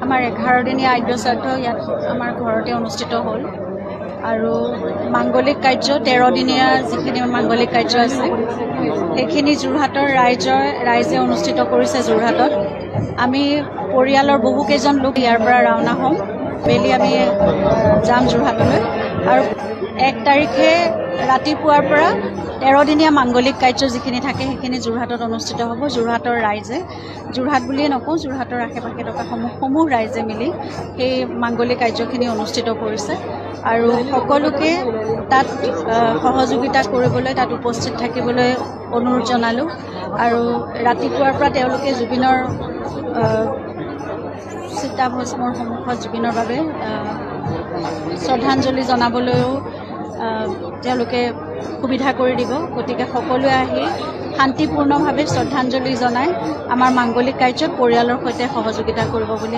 আমাৰ 11 দিনীয়া আদ্যশ্ৰাদ্ধ ইয়াত আমাৰ ঘৰতে অনুষ্ঠিত হ'ল আৰু মাংগলিক কাৰ্য, 13 দিনীয়া যিখিনি মাংগলিক কাৰ্য আছে, সেইখিনি যোৰহাটৰ ৰাইজে অনুষ্ঠিত কৰিছে যোৰহাটত। আমি পৰিয়ালৰ বহুকেইজন লোক ইয়াৰ পৰা ৰাওনা হ'ম। আবেলি আমি যাম যোৰহাটলৈ আৰু 1 তাৰিখে ৰাতিপুৱাৰ পৰা 13 দিনীয়া মাংগলিক কাৰ্য যিখিনি থাকে, সেইখিনি যোৰহাটত অনুষ্ঠিত হ'ব। যোৰহাটৰ ৰাইজে, যোৰহাট বুলিয়ে নকওঁ, যোৰহাটৰ আশে পাশে থকা সমূহ ৰাইজে মিলি সেই মাংগলিক কাৰ্যখিনি অনুষ্ঠিত কৰিছে আৰু সকলোকে তাত সহযোগিতা কৰিবলৈ, তাত উপস্থিত থাকিবলৈ অনুৰোধ জনালোঁ। আৰু ৰাতিপুৱাৰ পৰা তেওঁলোকে জুবিনৰ চিতাভস্মৰ সন্মুখত জুবিনৰ বাবে শ্ৰদ্ধাঞ্জলি জনাবলৈও তেওঁলোকে সুবিধা কৰি দিব। গতিকে সকলোৱে আহি শান্তিপূৰ্ণভাৱে শ্ৰদ্ধাঞ্জলি জনাই আমাৰ মাংগলিক কাৰ্যত পৰিয়ালৰ সৈতে সহযোগিতা কৰিব বুলি